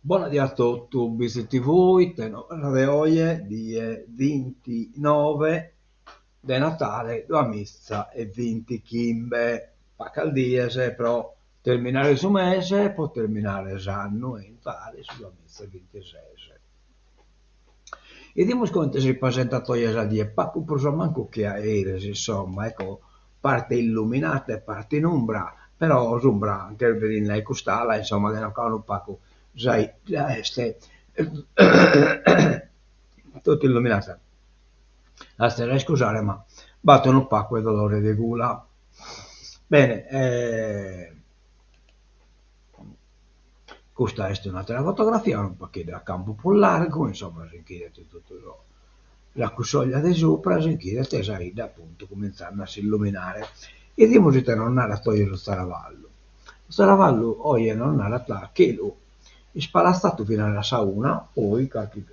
Bona die a totu, Bitzi TV, ite novas de oje, die bintinove de Natale duamiza e bintichimbe, pacas dies pro terminare su mese e pro terminare s'annu e intrare in su duamiza e bintises. 'Idimus comente si presentat oje sa die, pacu prus o mancu che a eris, insomma, ecco, parte illuminata e parte in umbra, però s'umbra nch'est beninde dae cust'ala, insomma, de no ca unu pacu sa 'idda est totu illuminata. Azes a iscusare ma b'at unu pacu 'e dolore de gula. Bene Custa est un'atera fotografia, unu pagheddu a campu prus largu, insomma si nch'idet totu sa cussoglia de supra, si nch'idet sa 'idda apuntu cumintzende a s'illuminare. 'Idimus ite nos narat oje su Zaravallu. Su Zaravallu oje nos narat chelu ispalatzadu finas a sa una, poi carchi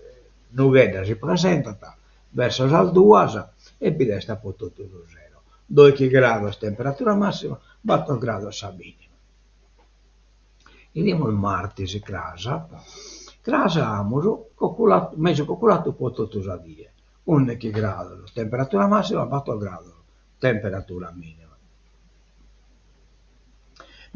nughedda si presentat verso sas duas e bi restat pro totu su sero. Doichi grados temperatura massima, bator grados sa minima. 'Idimus martis, cras, cras amus coculatu mesu coculatu pro totu sa die, ùndichi grados temperatura massima, bator grados temperatura minima.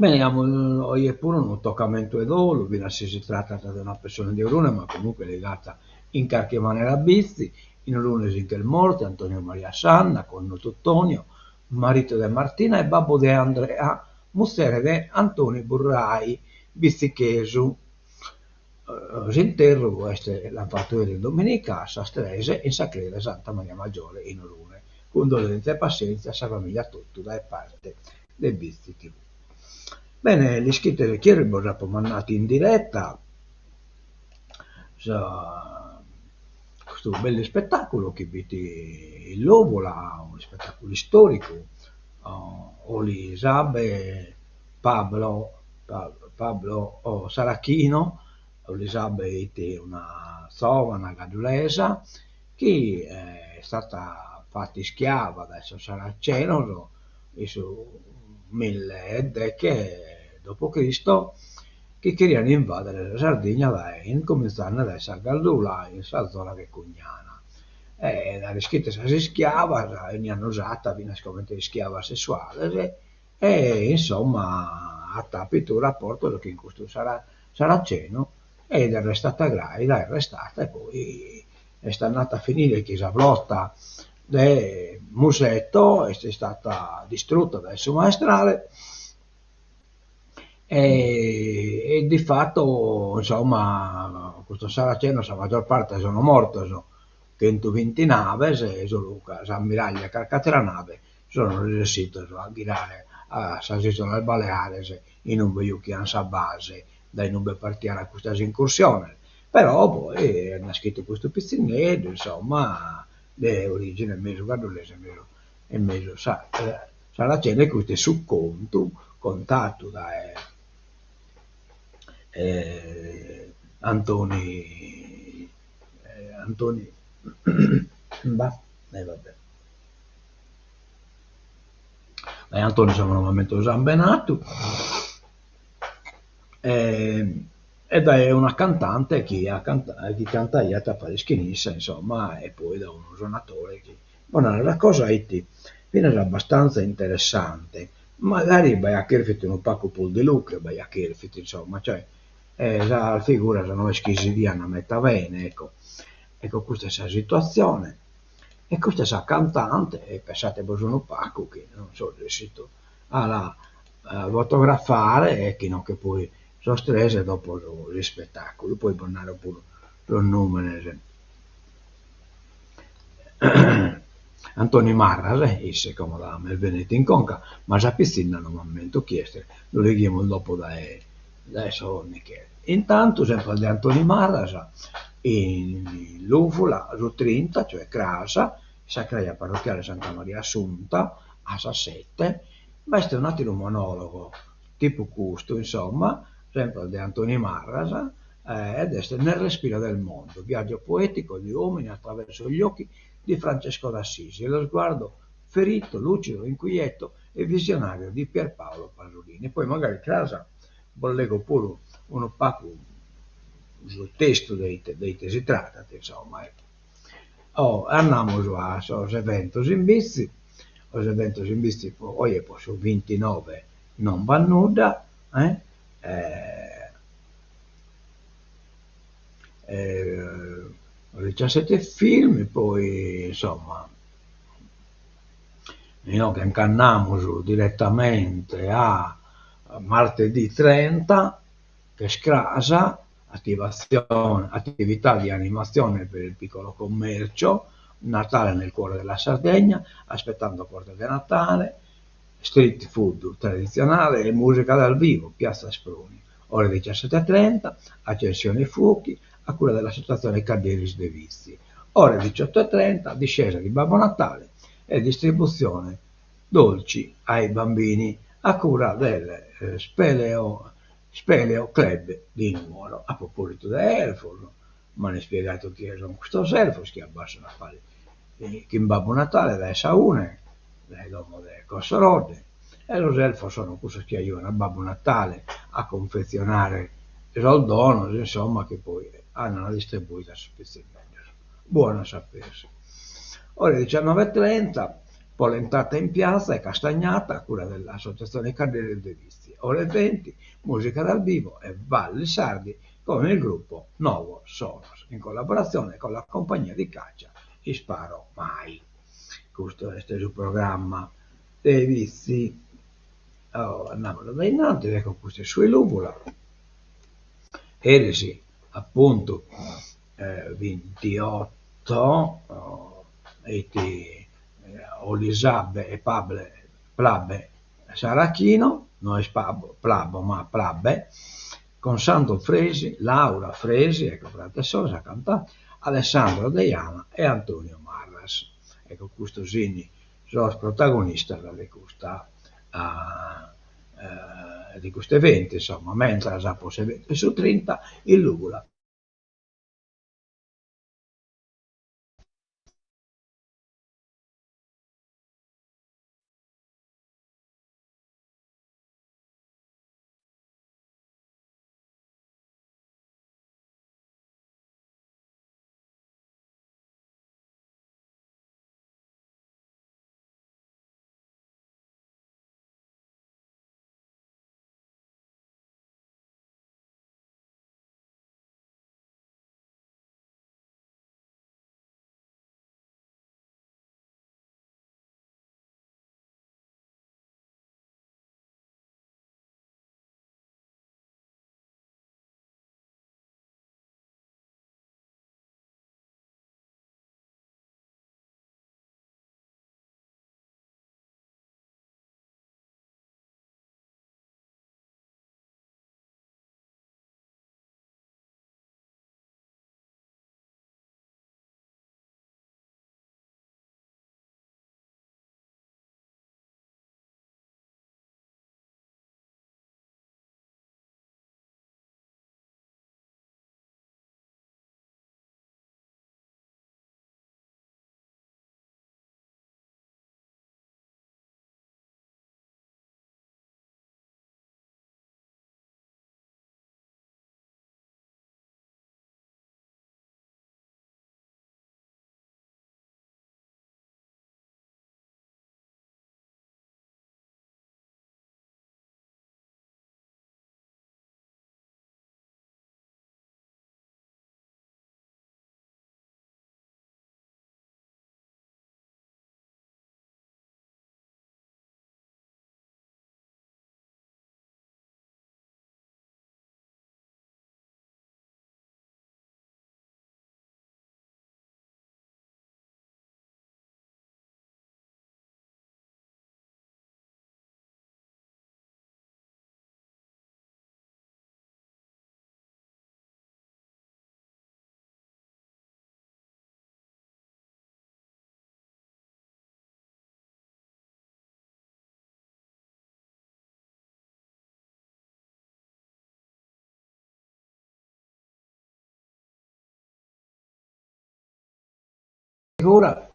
Bene, amus oje puru unu tocamentu 'e dolu, finas si si tratat de una pessone de Orune, ma comunque ligata in carchi manera a Bitzi, in Orune si nch'est mortu Antonio Maria Sanna, connotu Tonio, maritu de Martina e babbu de Andrea, muzere de Antoni Burrai, bitzichesu. S'interru est l'ant fatu eris dominica a sas tres in sa creja de Santa Maria Maggiore in Orune. Cundolèntzia e passèntzia a sa famìlia totu dae parte de Bitzi TV. Bene, l'ischites chi eris bos apo mandadu in direta sa custu bellu ispetàculu chi b'it in Lùvula, un'ispetàculu istòricu Olisabe Pablo Pablo Saracino, Olisabe 'it una zovana gadduresa chi est istata fata ischiava dae sos saracenos in su mille e deche dopo Cristo chi cherian invadere sa Sardigna dae incomintzande dae sa Gallura in sa zona de Cugnana. E ja l'ischites sas ischiavas 'enian usatas finas comente ischiavas sessuales e insomma at apitu raportos chin custu saracenu ed est restata graida, est restata e poi est andata a finire chi sa flotta de Museto est istata distrutta dae su maestrale E di fatto insomma custos saracenos sa maggior parte sono mortos, chentubinti naves, solu s'ammiraglia e carchi attera nave sono resessidos a ghirare a sas isolas Baleares in ube juchian sa base dae inube partian custas incursiones, però poi est naschidu custu pitzinneddu insomma de origine mesu gadduresa e mesu e mesu saracena e custu est su contu contadu dae Antoni Antoni bah e va bè dae Antoni insomma no m'ammento su sambenadu e dae una cantante chi chi cantaiat paris chin issa insomma e poi dae unu sonatore chi Bos naro, sa cosa 'it finas abbastanza interessante, magari b'aiat cherfitu unu pacu prus de luche, b'aiat cherfitu insomma, cioè sas figuras no est chi si 'idian meta bene, ecco. Ecco custa est sa situazione e custa est sa cantante e pensatebos unu pacu chi non so ressitu a la fotografare e chi no che poi sos tres dopo s'ispettaculu, poi bos naro puru sos numenes. Antoni Marras, isse como m'est bennidu in conca, ma sa pitzinna no m'ammento chi est, lu leghimus dopo dae dae sos Michele. Intantu sempre de Antoni Marras in Lùvula su trinta, cioè cras, in sa creja parrochiale Santa Maria Assunta a sas sette, b'est un'atteru monologo tipu custu, insomma, sempre de Antoni Marras, ed est Nel respiro del mondo, viaggio poetico di uomini attraverso gli occhi di Francesco d'Assisi e lo sguardo ferito, lucido, inquieto e visionario di Pierpaolo Pasolini. Poi magari cras bos lego puru unu pagu. su testu de ite de ite si tratat, insomma, ecco. Oh, andamus a sos eventos in Bitzi, sos eventos in Bitzi po oje po su bintinoe non b'at nudda, eh diciassette film, poi insomma inoghe nch'andamus direttamente a martedì trenta, ch'est cras, attivazione attività di animazione per il piccolo commercio, Natale nel cuore della Sardegna, aspettando porte de Natale, street food traditzionale e musica dal vivo, Piazza Asproni, ore diciassette e trenta, accensione fuochi a cura dell'associazione Cadderis de Vitzi, ore diciotto e trenta, discesa di Babbo Natale e distribuzione dolci ai bambini a cura del Speleo Speleo Club di Nuoro. A propositu de elfos, m'an ispiegadu chie sun custos elfos chi abbascian a pare chin Babbu Natale dae sa une, dae domo de Cossorodde, e sos elfos sono cussos chi ajuan a Babbu Natale a confezionare sos donos, insomma, chi poi andan a distribuire a sos pitzinneddos. Buonu a sapersi. Ore diciannove e trenta, polentata in piazza e castagnata a cura dell'associazione Cadderis de Vitzi. Ore venti, musica dal vivo e balli sardi con il gruppo Novo Sonos, in collaborazione con la compagnia di caccia Isparo Mai. Custu est su programma de Vitzi. Oh, andamus dae innantis, ecco custu est su 'e Lùvula. Eris, appuntu, bintiotto, it Olisabe e Pable, Plabe Saracchino, no est Pabo, Plabo ma Plabe, con Sandro Fresi, Laura Fresi, ecco frate e sorres a cantare, Alessandro Deiana e Antonio Marras. Ecco custos sin sos protagonistas de custa de custu eventu, insomma, mentras po s'eventu de su trinta in Lùvula. Segura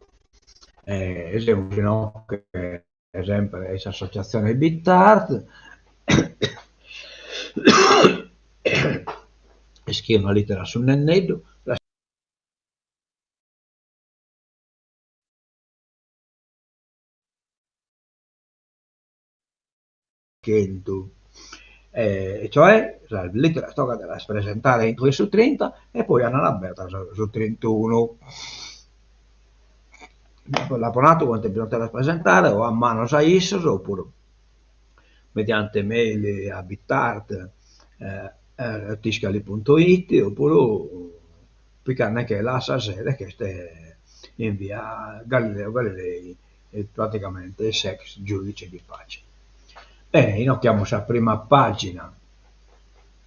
e semus inoghe sempre in s'associatzione Bitart. Iscriet una lìtera a su nenneddu, chentu. E cioè sas lìteras tocat a las presentare intro de su trinta e poi andant abertas su trintunu. L'apo natu comente bisonzat a las presentare o a manos a issos opuru mediante mail a bitart tiscali punto it opuru picandechela a sa sede chi est in via Galileo Galilei praticamente s'ex giudice di pace. Bene, inoghe amus sa prima pagina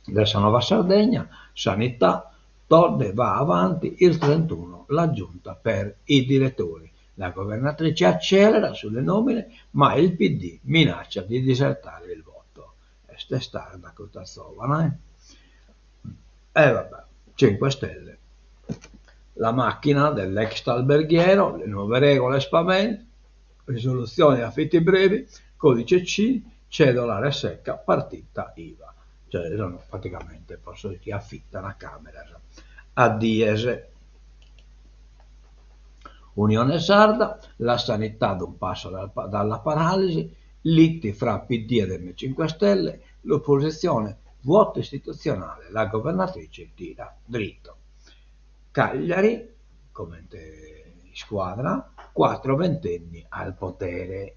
de sa Nuova Sardegna, Sanità, Todde va avanti il 31 la giunta per i direttori. La governatrice accelera sulle nomine, ma il PD minaccia di disertare il voto. Est testarda custa zovana, eh? E vabbè, 5 Stelle. La macchina dell'ex alberghiero, le nuove regole spavento, risoluzione affitti brevi, codice C, cedolare secca, partita IVA. Cioè sono praticamente pro sos chi affitan cameras a dies. Unione Sarda, la sanità ad un passo dalla paralisi, liti fra PD ed M 5 Stelle, l'opposizione vuoto istituzionale, la governatrice tira dritto. Cagliari, comente iscuadra, cuatro ventenni al potere.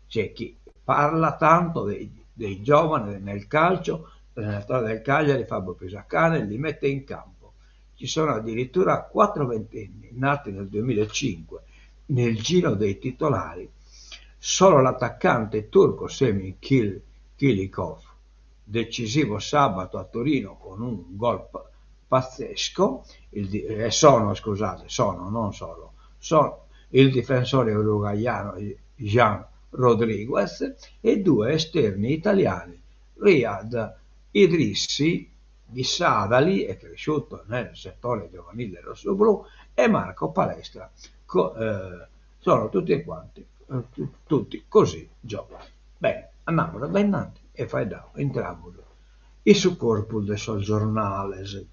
C'è chi parla tanto dei dei giovani nel calcio, l'allenatore del Cagliari Fabio Pisacane li mette in campo. Ci sono addirittura quattro ventenni nati nel 2005 nel giro dei titolari. Solo l'attaccante turco Semih Kilicov, decisivo sabato a Torino con un gol pazzesco, il, eh, sono, scusate, sono, non solo, sono il difensore uruguaiano Jean Rodriguez e due esterni italiani, Riyad Idrissi di Sadali, è cresciuto nel settore giovanile rossoblù, e Marco Palestra. Co, eh, sono tutti e quanti, eh, tutti così giovani. Bene, andamus a innanti e faeddamus, intramus in su corpus de sos giornales.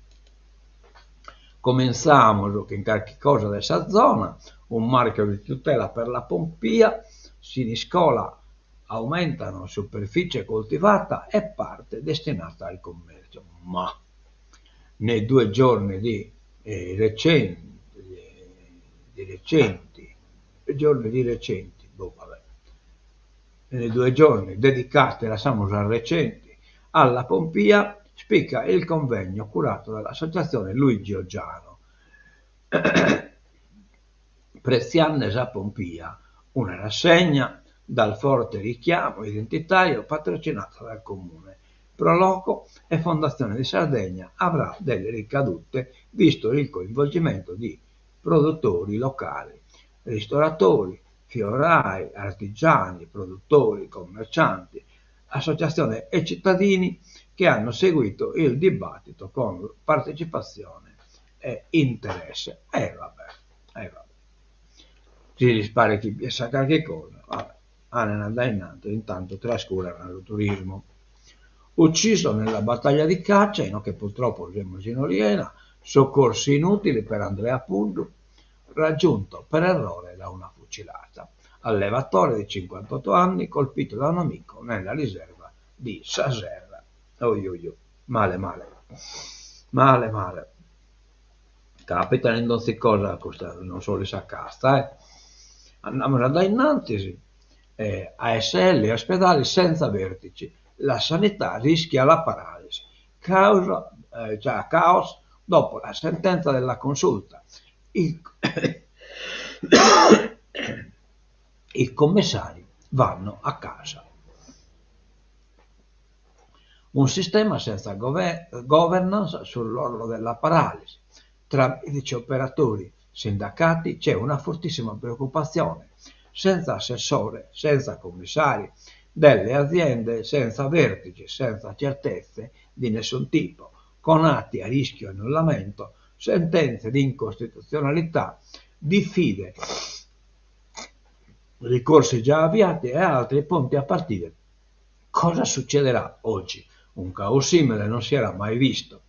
Comintzamus chin carchi cosa de sa zona, un marchio di tutela per la Pompia, Siniscola aumentano superficie coltivata e parte destinata al commercio. Ma nei due giorni di eh, recenti, di recenti, giorni di recenti, boh, vabbè, nei due giorni dedicati, lassamus a recenti, alla Pompia, spicca il convegno curato dall'associazione Luigi Oggiano. Pretziande sa Pompia, una rassegna dal forte richiamo identitario patrocinata dal Comune, Pro Loco e Fondazione di Sardegna avrà delle ricadute visto il coinvolgimento di produttori locali, ristoratori, fiorai, artigiani, produttori, commercianti, associazioni e cittadini che hanno seguito il dibattito con partecipazione e interesse. E vabbè, e vabbè. Si lis paret chi bi essat carchi cosa, vabbè, andant a dae innanti, intanto trascuran su turismu. Ucciso nella battaglia di caccia, inoghe purtroppo semus in Oliena, soccorsi inutili per Andrea Puddu, raggiunto per errore da una fucilata. Allevatore di 58 anni, colpito da un amico nella riserva di Sa Serra. Oi oi oi, male male, male male. Capitat in donzi cosa custa, non solu in sa casta eh. Andamus a dae innantis, ASL e ospedali senza vertici, la sanità rischia la paralisi, causa, cioè caos dopo la sentenza della consulta. I I commissari vanno a casa. Un sistema senza governance sull'orlo della paralisi. Tra medici e operatori sindacati c'è una fortissima preoccupazione. Senza assessore, senza commissari delle aziende, senza vertici, senza certezze di nessun tipo, con atti a rischio annullamento, sentenze di incostituzionalità, diffide, ricorsi già avviati e altri pronti a partire. Cosa succederà oggi? Un caos simile non si era mai visto.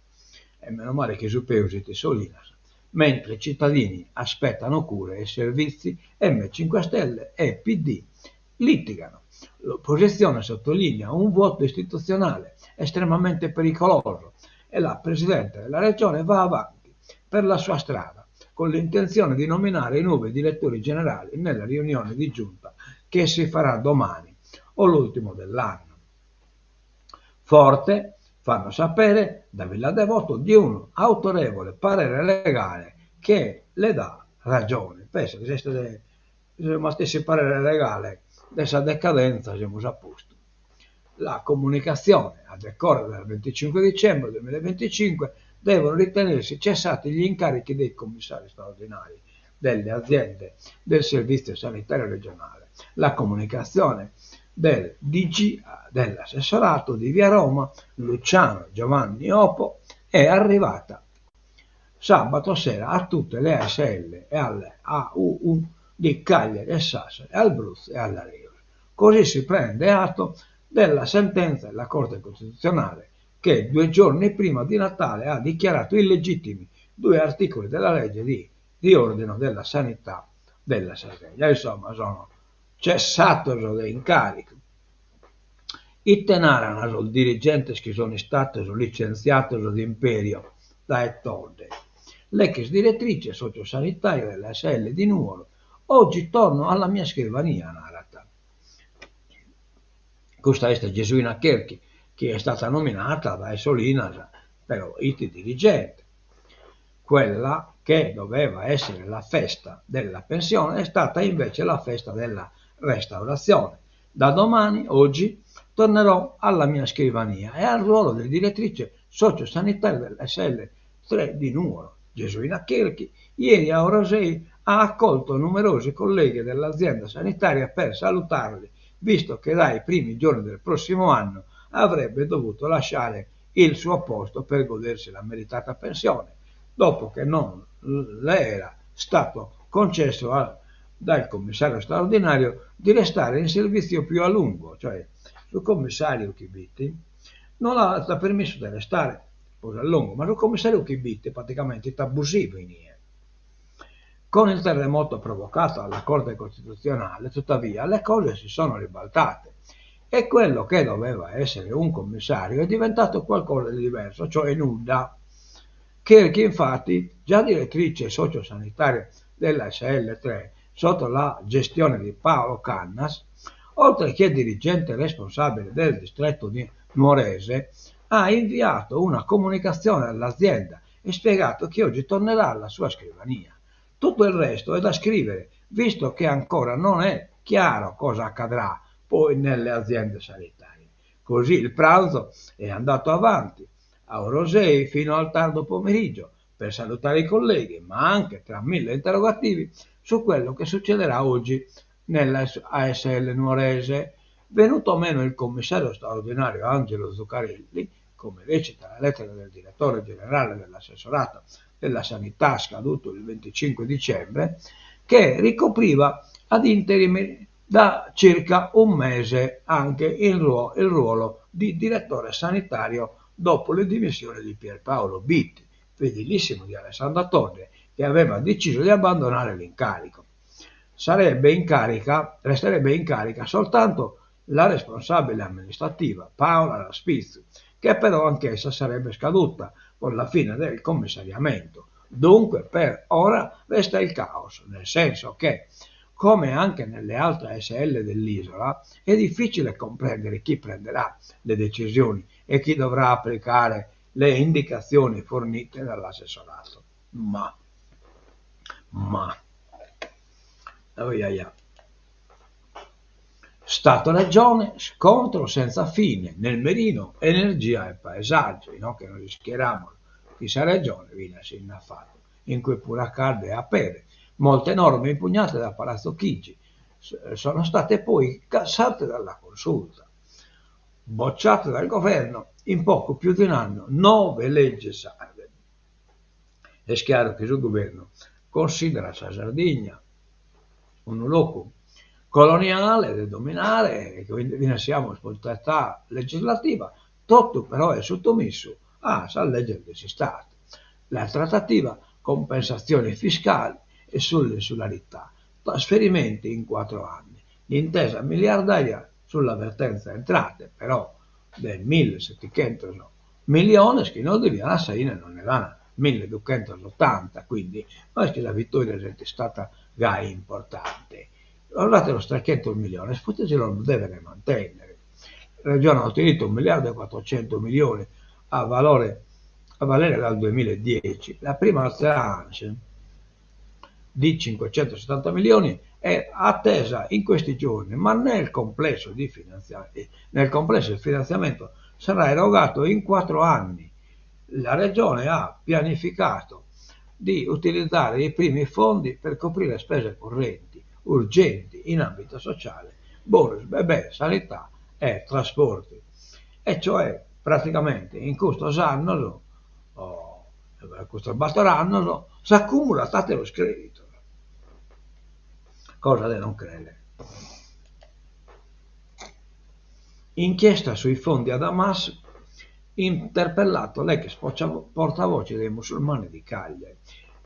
E meno male chi su peus est Solinas. Mentre i cittadini aspettano cure e servizi, M 5 Stelle e PD litigano. L'opposizione sottolinea un vuoto istituzionale estremamente pericoloso e la Presidente della Regione va avanti per la sua strada con l'intenzione di nominare i nuovi direttori generali nella riunione di giunta che si farà domani o l'ultimo dell'anno. Forte, fanno sapere da Villa Devoto, di un autorevole parere legale che le dà ragione. Pensa chi est de su matessi parere legale de sa decadenza semus a postu. La comunicazione, a decorrere dal 25 dicembre 2025 devono ritenersi cessati gli incarichi dei commissari straordinari delle aziende del Servizio Sanitario Regionale. La comunicazione del DG dell'assessorato di via Roma, Luciano Giovanni Oppo, è arrivata sabato sera a tutte le ASL e alle AUU di Cagliari e Sassari, al Bruzzi e alla Reus. Così si prende atto della sentenza della Corte Costituzionale che due giorni prima di Natale ha dichiarato illegittimi due articoli della legge di riordino della sanità della Sardegna. Insomma, sono cessados de incaricu. Ite naran sos dirigentes chi sono istados licentziados de imperio dae Todde? L'ex direttrice sociosanitaria della ASL di Nuoro, Oggi torno alla mia scrivania, narat. Custa est Gesuina Cherchi, chi est stata nominata dae Solinas, però ite dirigente. Quella che doveva essere la festa della pensione è stata invece la festa della restaurazione. Da domani, oggi, tornerò alla mia scrivania e al ruolo di direttrice sociosanitaria dell'ASL 3 di Nuoro. Gesuina Cherchi, ieri a Orosei ha accolto numerosi colleghi dell'azienda sanitaria per salutarli, visto che dai primi giorni del prossimo anno avrebbe dovuto lasciare il suo posto per godersi la meritata pensione, dopo che non le era stato concesso a, dal commissario straordinario di restare in servizio più a lungo, cioè su commissario chi b'it non l'at permesso de restare prus a longu, ma su commissario chi b'it praticamente est abusivu inie. Con il terremoto provocato dalla Corte Costituzionale, tuttavia, le cose si sono ribaltate e quello che doveva essere un commissario è diventato qualcosa di diverso, cioè nudda. Cherchi, infatti, già direttrice sociosanitaria della ASL 3 sotto la gestione di Paolo Cannas, oltre che dirigente responsabile del distretto di Nuorese, ha inviato una comunicazione all'azienda e spiegato che oggi tornerà alla sua scrivania. Tutto il resto è da scrivere, visto che ancora non è chiaro cosa accadrà poi nelle aziende sanitarie. Così il pranzo è andato avanti a Orosei fino al tardo pomeriggio per salutare i colleghi, ma anche tra mille interrogativi su quello che succederà oggi nella ASL Nuorese. Venuto meno il commissario straordinario Angelo Zuccarelli, come recita la lettera del direttore generale dell'assessorato della sanità scaduto il 25 dicembre, che ricopriva ad interim da circa un mese anche il ruolo, il ruolo di direttore sanitario dopo le dimissioni di Pierpaolo Bitti, fedelissimo di Alessandra Todde, che aveva deciso di abbandonare l'incarico. Sarebbe in carica, resterebbe in carica soltanto la responsabile amministrativa Paola Raspizzi, che però anch'essa sarebbe scaduta con la fine del commissariamento. Dunque per ora resta il caos, nel senso che, come anche nelle altre ASL dell'isola, è difficile comprendere chi prenderà le decisioni e chi dovrà applicare le indicazioni fornite dall'assessorato. Ma, ma, oh ia ia. Stato-Regione, scontro senza fine nel mirino energia e paesaggi, no? Che nos ischieramus chi sa Regione finas si nd'at fatu in cue puru a caddu e a pede. Molte norme impugnate da Palazzo Chigi sono state poi cassate dalla Consulta, bocciate dal governo in poco più di un anno, nove leggi sarde. Est chiaru chi su guvernu considerat sa Sardigna unu locu coloniale de dominare e quindi finas si amus potestà legislativa, totu però est suttomissu a sas legges de s'Istadu. La trattativa, compensazioni fiscali e sull'insularità, trasferimenti in cuatro anni. L'intesa miliardaria sulla vertenza entrate, però, de millesetichentos miliones chi nos devian a sa 'ine non nde dan milleduchentosotanta, quindi no est chi sa vittoria siat istada gai importante. Sos ateros trechentos miliones poite si los devene mantennere. Regione at ottenuto un miliardu e cuatrocento milioni a valore a valere dal duemiladieci. La prima tranche di cinquecentosettanta milioni è attesa in questi giorni, ma nel complesso di nel complesso il finanziamento sarà erogato in cuatro anni. La Regione ha pianificato di utilizzare i primi fondi per coprire spese currenti urgenti in ambito sociale, bonus bebè, sanità e trasporti. E cioè praticamente in custos annos, custos bator annos, s'acumulant ateros creditos. Cosa de non creder. Inchiesta sui fondi ad Hamas, interpellato l'ex portavoce dei musulmani di Cagliari.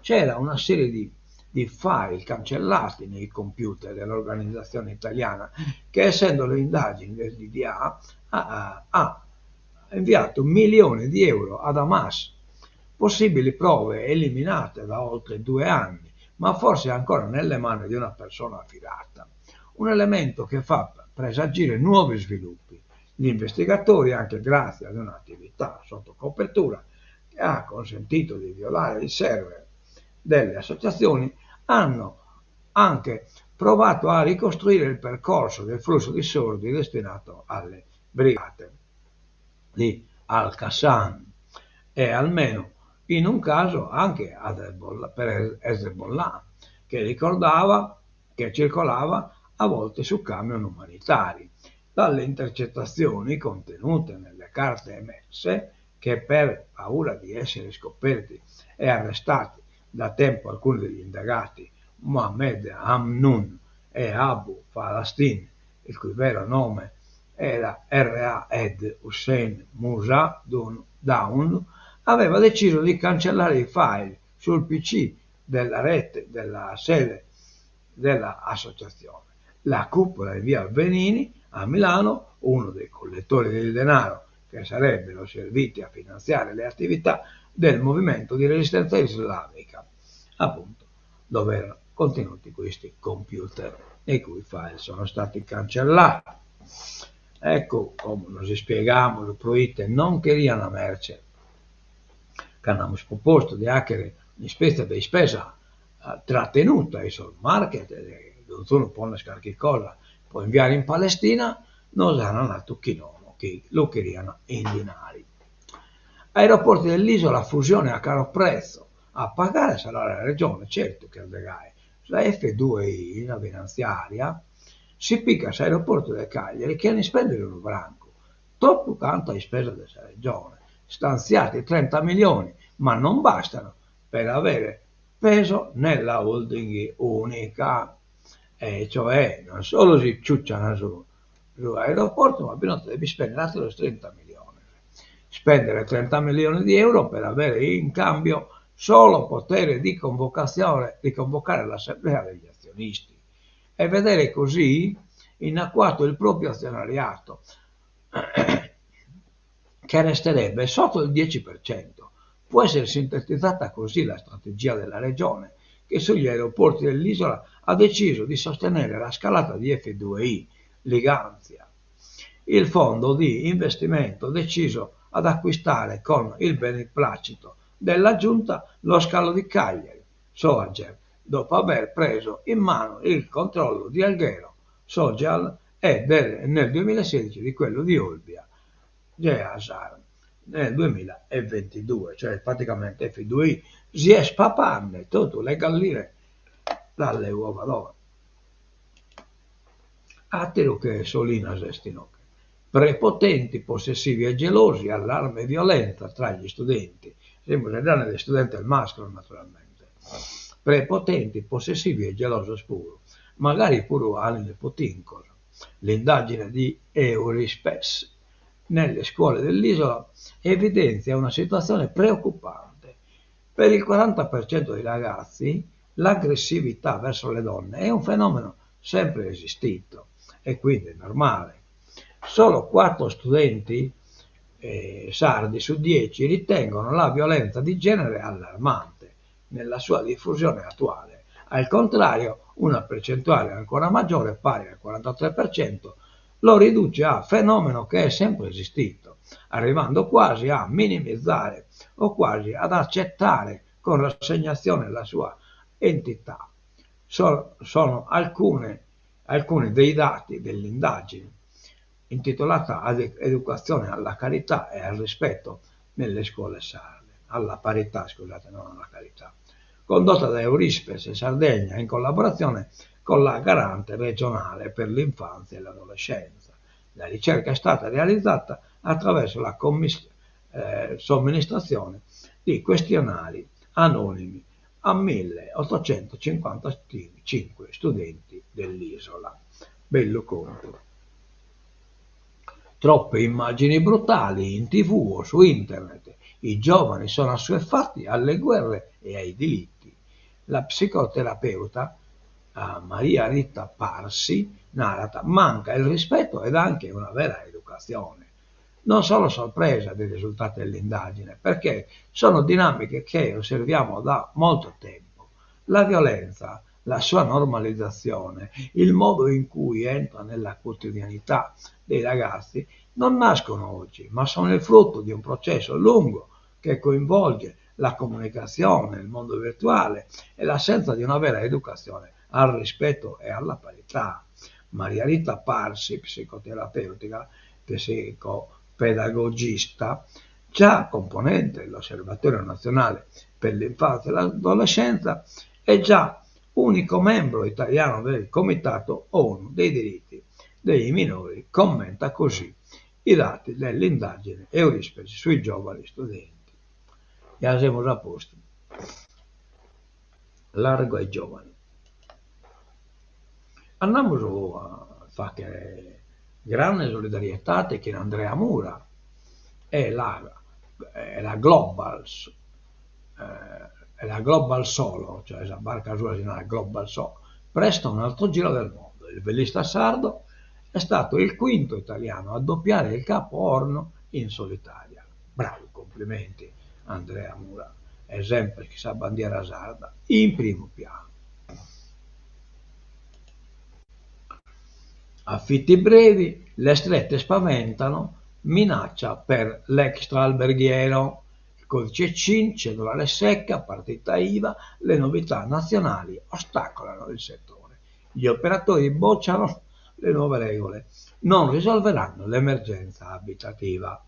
C'era una serie di di file cancellati nei computer dell'organizzazione italiana che, essendo le indagini del DDA, ha, ha inviato milioni di euro ad Hamas. Possibili prove eliminate da oltre due anni, ma forse ancora nelle mani di una persona affidata. Un elemento che fa presagire nuovi sviluppi. Gli investigatori, anche grazie ad un'attività sotto copertura che ha consentito di violare il server delle associazioni, hanno anche provato a ricostruire il percorso del flusso di soldi destinato alle brigate di Al-Qassam e almeno in un caso anche ad Hezbollah, per Hezbollah, che ricordava che circolava a volte su camion umanitari. Dalle intercettazioni contenute nelle carte emesse, che per paura di essere scoperti e arrestati da tempo alcuni degli indagati, Mohamed Hamnoun e Abu Falastin, il cui vero nome era Raed Hussein Musa Daoud, aveva deciso di cancellare i file sul PC della rete della sede dell'associazione. La cupola di via Venini a Milano, uno dei collettori del denaro che sarebbero serviti a finanziare le attività del movimento di resistenza islamica, appunto, dove erano contenuti questi computer e cui file sono stati cancellati. Ecco come nos ispiegamus proite non cherian a merce cando amus propostu de 'achere un'ispètzia de ispesa trattenuta in sos market, donzunu ponet carchi cosa pro inviare in Palestina, nos an natu chi nono, chi lu cherian in dinari. Aeroporti dell'isola, fusione a caro prezzo, a pagare sarà la Regione, certu chi est de gai, sa F2I, sa finantziaria, si picat s'aeroportu de Cagliari chene ispendere unu francu, totu cantu a ispesa de sa Regione, stanziati 30 milioni, ma non bastano per avere peso nella holding unica, e cioè non solu si ciuccian su su aeroportu ma bi devi ispendere ateros 30 miliones. Spendere 30 milioni di euro per avere in cambio solo potere di convocazione, di convocare l'assemblea degli azionisti e vedere così inacquato il proprio azionariato, che resterebbe sotto il 10%. Può essere sintetizzata così la strategia della Regione, che sugli aeroporti dell'isola ha deciso di sostenere la scalata di F2I, Ligantia, il fondo di investimento deciso ad acquistare con il beneplacito della Giunta lo scalo di Cagliari, Soager, dopo aver preso in mano il controllo di Alghero, Sogeal e del, nel 2016 di quello di Olbia, Geasar nel 2022, cioè praticamente F2I si est papande totu le galline dalle uova d'oro. Ateru che Solinas est inoghe. Prepotenti, possessivi e gelosi, allarme e violenza tra gli studenti. Semus faeddende de istudentes mascros naturalmente. Prepotenti, possessivi e gelosos puru, magari puru animopotincos. L'indagine di Eurispes nelle scuole dell'isola evidenzia una situazione preoccupante. Per il 40% dei ragazzi l'aggressività verso le donne è un fenomeno sempre esistito e quindi è normale. Solo 4 studenti sardi su 10 ritengono la violenza di genere allarmante nella sua diffusione attuale. Al contrario, una percentuale ancora maggiore, pari al 43%, lo riduce a fenomeno che è sempre esistito, arrivando quasi a minimizzare o quasi ad accettare con rassegnazione la sua entità. Sono alcuni dei dati dell'indagine intitolata Educazione alla carità e al rispetto nelle scuole sarde, alla parità, scusate, non alla carità, condotta da Eurispes e Sardegna in collaborazione con la Garante regionale per l'infanzia e l'adolescenza. La ricerca è stata realizzata attraverso la somministrazione di questionari anonimi a 1855 studenti dell'isola. Bellu contu. Troppe immagini brutali in tivù o su internet. I giovani sono assuefatti alle guerre e ai delitti. La psicoterapeuta Maria Rita Parsi narat manca il rispetto ed anche una vera educazione. Non sono sorpresa dei risultati dell'indagine, perché sono dinamiche che osserviamo da molto tempo. La violenza, la sua normalizzazione, il modo in cui entra nella quotidianità dei ragazzi non nascono oggi, ma sono il frutto di un processo lungo che coinvolge la comunicazione, il mondo virtuale e l'assenza di una vera educazione al rispetto e alla parità. Maria Rita Parsi, psicoterapeutica, psicopedagogista, già componente dell'Osservatorio Nazionale per l'Infanzia e l'Adolescenza, è già unico membro italiano del Comitato ONU dei diritti dei minori, commenta così i dati dell'indagine Eurispes sui giovani studenti. Ja semus a postu. Largo ai giovani. Andamus a fàghere grande solidarietade chin Andrea Mura e la e la Global e la Global Solo, cioè sa barca sua si narat Global Solo, presto un altro giro del mondo. Il velista sardo est stato il quinto italiano a doppiare il Capo Orno in solitaria. Bravu, complimenti Andrea Mura, e semper chin sa bandiera sarda in primu pianu. Affitti brevi, le strette spaventano, minaccia per l'extralberghiero. Il codice CIN, cedolare secca, partita IVA, le novità nazionali ostacolano il settore. Gli operatori bocciano le nuove regole, non risolveranno l'emergenza abitativa.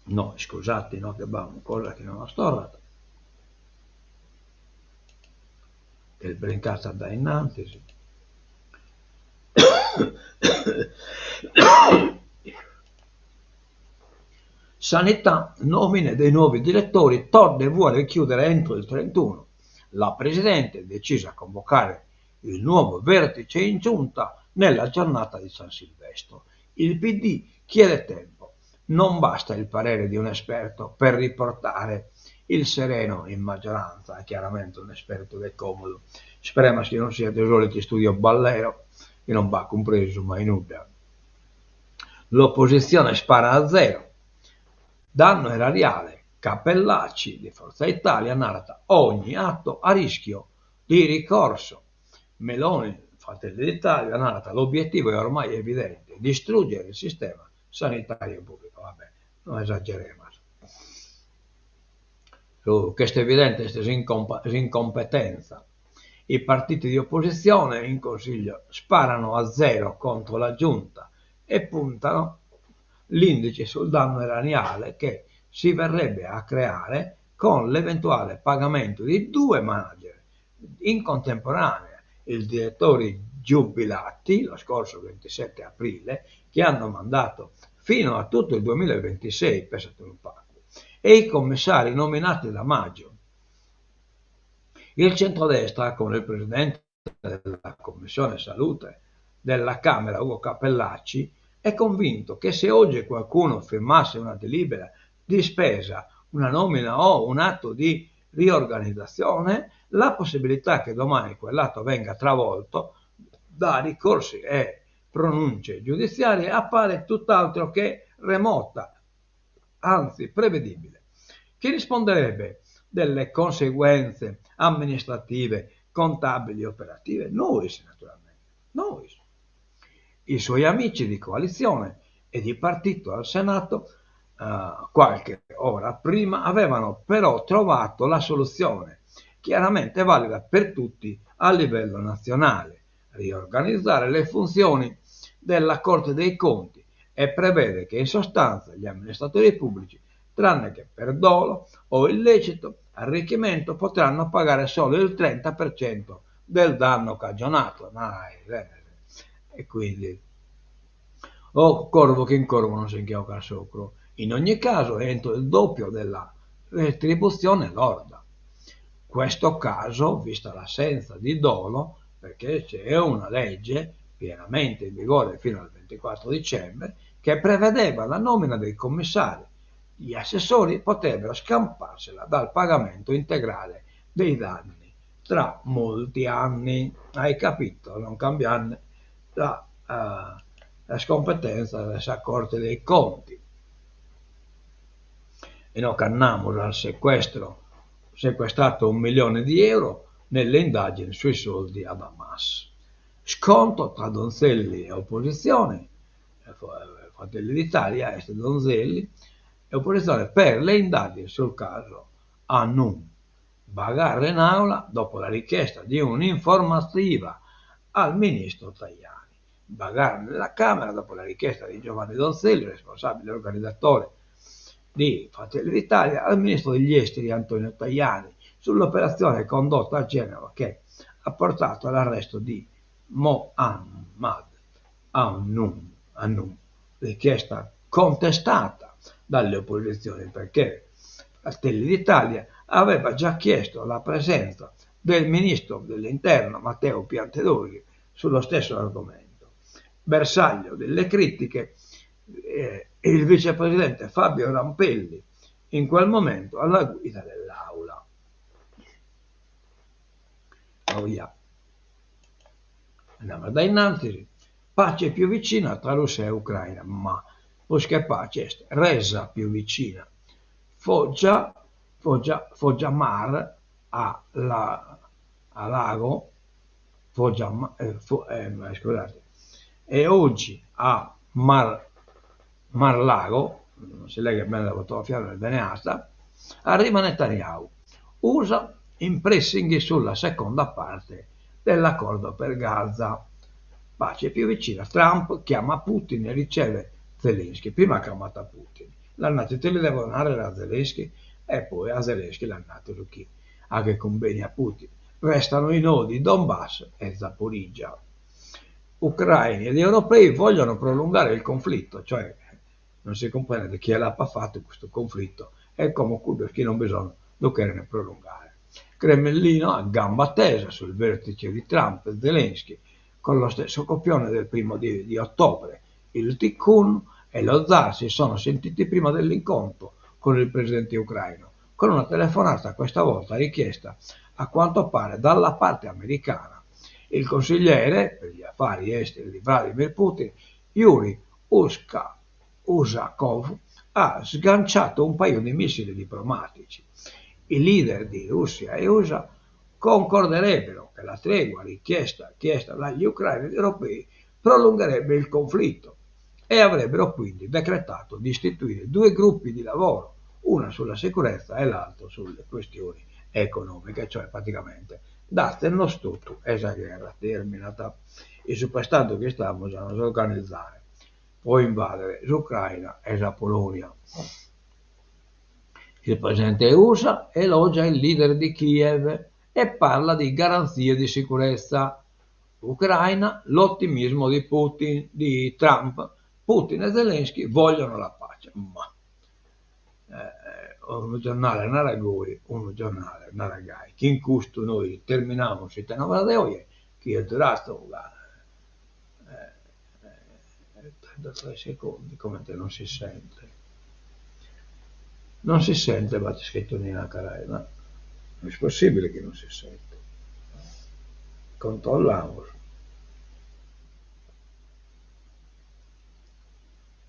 No, iscusate, no, che b'at una cosa chi non est torrat. Ch'est brincada dae innantis. Sanità, nomine dei nuovi direttori, Todde vuole chiudere entro il 31. La Presidente è decisa a convocare il nuovo vertice in giunta nella giornata di San Silvestro. Il PD chiede tempo. Non basta il parere di un esperto per riportare il sereno in maggioranza, chiaramente un esperto de comodu. Speremus chi non siat su solitu istudio Ballero, chi non b'at cumpresu mai nudda. L'opposizione spara a zero. Danno erariale, Cappellacci di Forza Italia narat ogni atto a rischio di ricorso. Meloni, Fratelli d'Italia, narat l'obiettivo è ormai evidente, distruggere il sistema sanitario pubblico. Vabbè, no esageremus. Su ch'est evidente est s'incompetenza. I partiti di opposizione in Consiglio sparano a zero contro la Giunta e puntano l'indice sul danno erariale che si verrebbe a creare con l'eventuale pagamento di due manager in contemporanea, i direttori giubilati lo scorso 27 aprile, che hanno mandato fino a tutto il 2026, pensate unu pagu, e i commissari nominati da maggio. Il centrodestra, con il presidente della Commissione Salute della Camera, Ugo Cappellacci, È convinto che se oggi qualcuno firmasse una delibera di spesa, una nomina o un atto di riorganizzazione, la possibilità che domani quell'atto venga travolto da ricorsi e pronunce giudiziarie appare tutt'altro che remota, anzi prevedibile. Chi risponderebbe delle conseguenze amministrative, contabili e operative? Nois, naturalmente, nois. I suoi amici di coalizione e di partito al Senato qualche ora prima avevano però trovato la soluzione, chiaramente valida per tutti a livello nazionale, riorganizzare le funzioni della Corte dei Conti e prevede che in sostanza gli amministratori pubblici, tranne che per dolo o illecito arricchimento, potranno pagare solo il 30% del danno cagionato. E quindi o corvo chin corvo non si nche 'ocat s'ocru. In ogni caso entro il doppio della retribuzione lorda. Questo caso, vista l'assenza di dolo, perché c'è una legge pienamente in vigore fino al 24 dicembre che prevedeva la nomina dei commissari, gli assessori potrebbero scamparsela dal pagamento integrale dei danni tra molti anni. Hai capito? Non cambiande la uh, competenza de sa Corte dei Conti. E no ch'andamus al sequestro, sequestrato un milione di euro nelle indagini sui soldi ad Hamas. Scontro tra Donzelli e opposizione, Fratelli d'Italia, est Donzelli, e opposizione per le indagini sul caso Hannoun. Bagarre in aula dopo la richiesta di un'informativa al ministro Tajani. Bagarre nella Camera dopo la richiesta di Giovanni Donzelli, responsabile organizzatore di Fratelli d'Italia, al ministro degli esteri Antonio Tajani sull'operazione condotta a Genova che ha portato all'arresto di Mohammad Hannoun, Hannoun, richiesta contestata dalle opposizioni perché Fratelli d'Italia aveva già chiesto la presenza del ministro dell'Interno Matteo Piantedosi sullo stesso argomento. Bersaglio delle critiche eh, il vicepresidente Fabio Rampelli, in quel momento alla guida dell'aula. Oh, yeah. Andiamo da innanzi. Pace più vicina tra Russia e Ucraina, ma prus che pace est resa più vicina. Foggia, Foggia, Foggia Mar a, la, a Lago, Foggia, eh, fo, eh, scusate, e oggi a Mar, Mar-Lago, non si legge bene la fotografia, non è bene alta, arriva Netanyahu. Usa in pressing sulla seconda parte dell'accordo per Gaza. Pace più vicina. Trump chiama Putin e riceve Zelensky. Prima ha chiamato Putin. L'ha nato te li devo dare a Zelensky e poi a Zelensky l'ha nato su chi ha che conviene a Putin. Restano i nodi Donbass e Zaporizhia. Ucraini ed europei vogliono prolungare il conflitto, cioè non si comprende chi l'ha fatto questo conflitto e come chi non bisogna lo cherene prolungare. Cremlino a gamba tesa sul vertice di Trump e Zelensky con lo stesso copione del primo di, di ottobre. Il Tikkun e lo zar si sono sentiti prima dell'incontro con il presidente ucraino, con una telefonata questa volta richiesta a quanto pare dalla parte americana. Il consigliere per gli affari esteri di Vladimir Putin, Yuri Uska, Usakov, ha sganciato un paio di missili diplomatici. I leader di Russia e USA concorderebbero che la tregua richiesta chiesta dagli ucraini ed europei prolungherebbe il conflitto e avrebbero quindi decretato di istituire due gruppi di lavoro, una sulla sicurezza e l'altro sulle questioni economiche, cioè praticamente date-nos totu e sa gherra terminat. In su prestadu chi istamus a nos organizare pro invadere s'Ucraina e sa Polonia. Il presidente USA elogia il leader di Kiev e parla di garanzie di sicurezza. Ucraina, l'ottimismo di Putin, di Trump. Putin e Zelensky vogliono la pace. Ma eh, unu giornale narat goi, unu giornale narat gai. Chin custu nois terminamus s'Ite Novas de oje, chi est duradu ca eh, 33 secondi, comente non si sente. Non si sente, b'at iscritu Nina Carena. No est possibile chi non si sente. Controllamus.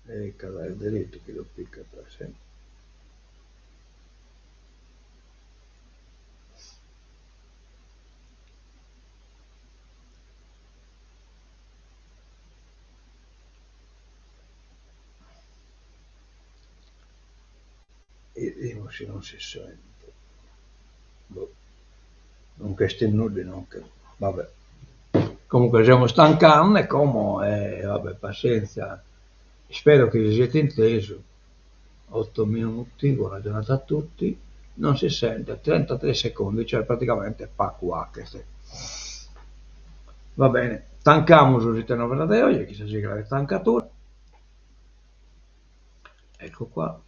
E ca dae deretu chi lu picat, si. 'Idimus si non si sente. Boh. Non nch'est nudda inoghe. Va bè. Comunque semus tancande como e va bè passenzia. Ispero chi si siet intesu. Otto minuti, buona giornata a tutti. Non si sente, trentatré secondi, cioè praticamente pacu 'achet. Va bene, tancamus s'ite novedade de oje, chin sa sigla de tancatura. Ecco qua.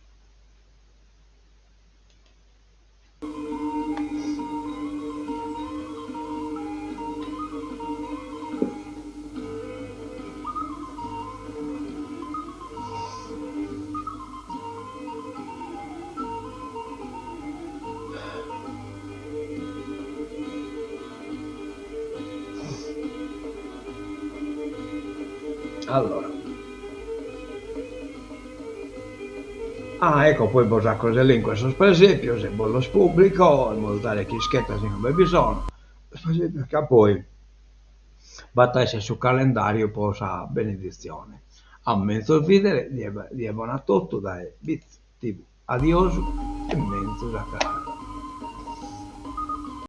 Allora. Ah, ecco, poi bos aco s'elencu 'e sos presepios e bos los pubblico, in modu tale chi ischetas inube bi sono, sos presepios ca poi b'at a esser su calendariu po sa beneditzione. A menzus bidere, die die bona a totu dae Bitzi TV. Adiosu e menzus a cras.